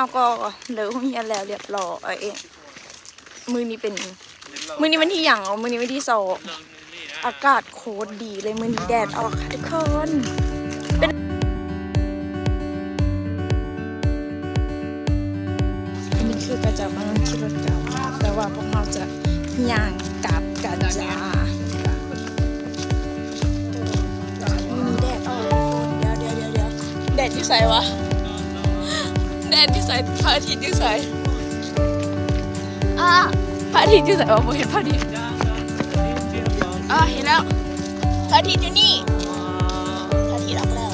ເຮົາກໍເລີກໂຮງຮຽນແລ້ວລຽບລ້ອຍ. ມື້ນີ້ເປັນ ມື້ນີ້ວັນທີຫຍັງ? ມື້ນີ້ວັນທີສອງ. ອາກາດໂຄດດີເລີຍ ມື້ນີ້ແດດອອກທຸກຄົນ. ເປັນ ອັນນີ້ຄືຂະເຈົ້າກຳລັງຂີ່ລົດກັບ ແຕ່ວ່າພວກເຮົາຈະຍ່າງກັບກັນຈ້າ. ມື້ນີ້ແດດອອກທຸກຄົນ. ດຽວໆໆໆ ແດດຢູ່ໃສວະ? ແດດຢູ່ໃສ? ພະອາທິດຢູ່ໃສ? ອ້າ ພະອາທິດຢູ່ໃສວະ? ບໍ່ເຫັນພະອາທິດ. ອ້າ ເຫັນແລ້ວ ພະອາທິດຢູ່ນີ້. ພະອາທິດອອກແລ້ວ.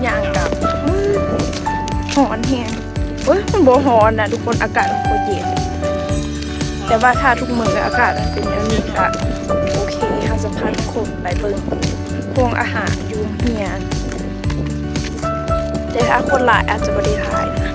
ຍ່າງກັບ ຮ້ອນແຮງ. ໂອ້ຍ ມັນບໍ່ຮ້ອນນະທຸກຄົນ ອາກາດມັນບໍ່ເຢັນ. ແຕ່ວ່າຖ້າທຸກມື້ອາກາດມັນເປັນແນວນີ້ກະໂອເຄ. ເຮົາຈະພາທຸກຄົນໄປເບິ່ງໂຮງອາຫານຢູ່ໂຮງຮຽນ ແຕ່ຖ້າຄົນຫຼາຍອາດຈະບໍ່ໄດ້ຖ່າຍນະ.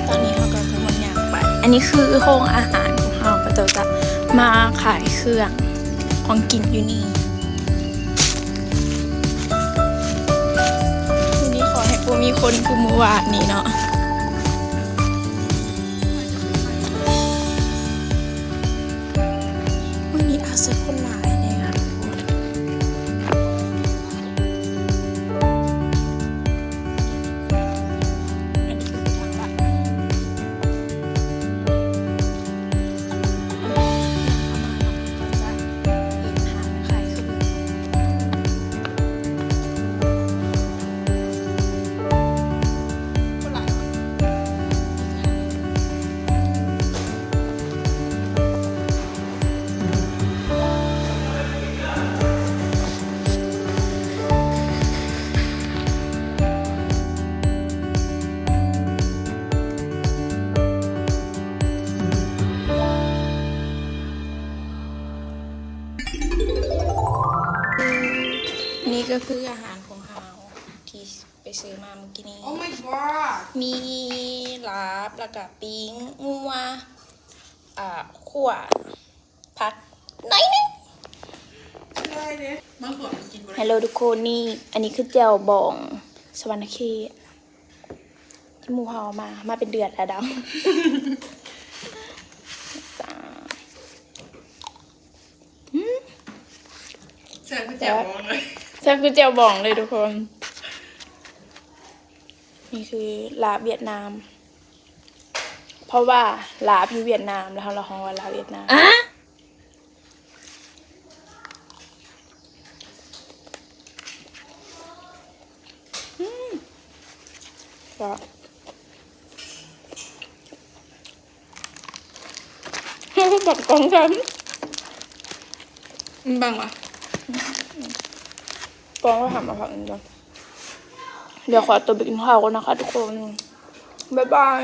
ຕອນນີ້ເຮົາກໍກຳລັງຍ່າງໄປ. ອັນນີ້ຄືໂຮງອາຫານຂອງເຮົາ ເຂົາເຈົ້າຈະມາຂາຍເຄື່ອງ ຂອງກິນຢູ່ນີ້. ມື້ນີ້ຂໍໃຫ້ບໍ່ມີຄົນຄືມື້ວານນີ້ເນາະ. ມື້ນີ້ອາດຈະຄົນຫຼາຍແດ່. ນີ້ກໍຄືອາຫານຂອງເຮົາທີ່ໄປຊື້ມາມື້ກີ້ນີ້. Oh my god ມີລາບ ແລ້ວກະປີ້ງງົວ ອ່າ ຂົ້ວຜັກໜ້ອຍໜຶ່ງ. Hello ທຸກຄົນ ນີ້ ອັນນີ້ຄືແຈ່ວບອງສະຫວັນນະເຂດ ທີ່ໝູ່ເຮົາເອົາມາ ມາເປັນເດືອນແລ້ວດຳ. ອືມ ແຊບຄືແຈ່ວບອງເລີຍ ແຊບຄືແຈ່ວບອງເລີຍທຸກຄົນ. ນີ້ຄືລາບຫວຽດນາມ ເພາະວ່າລາບຢູ່ຫວຽດນາມ ແລ້ວເຮົາລະຮ້ອງວ່າລາບຫວຽດນາມ. ອືມ ແຊບ. ບັກກອງຊ້ຳ ມັນບັງວະ ກອງວ່າທຳເອົາຜັກນີ້ກ່ອນ. ດຽວຂໍຕົວໄປກິນເຂົ້າກ່ອນນະຄະທຸກຄົນ ບາຍບາຍ.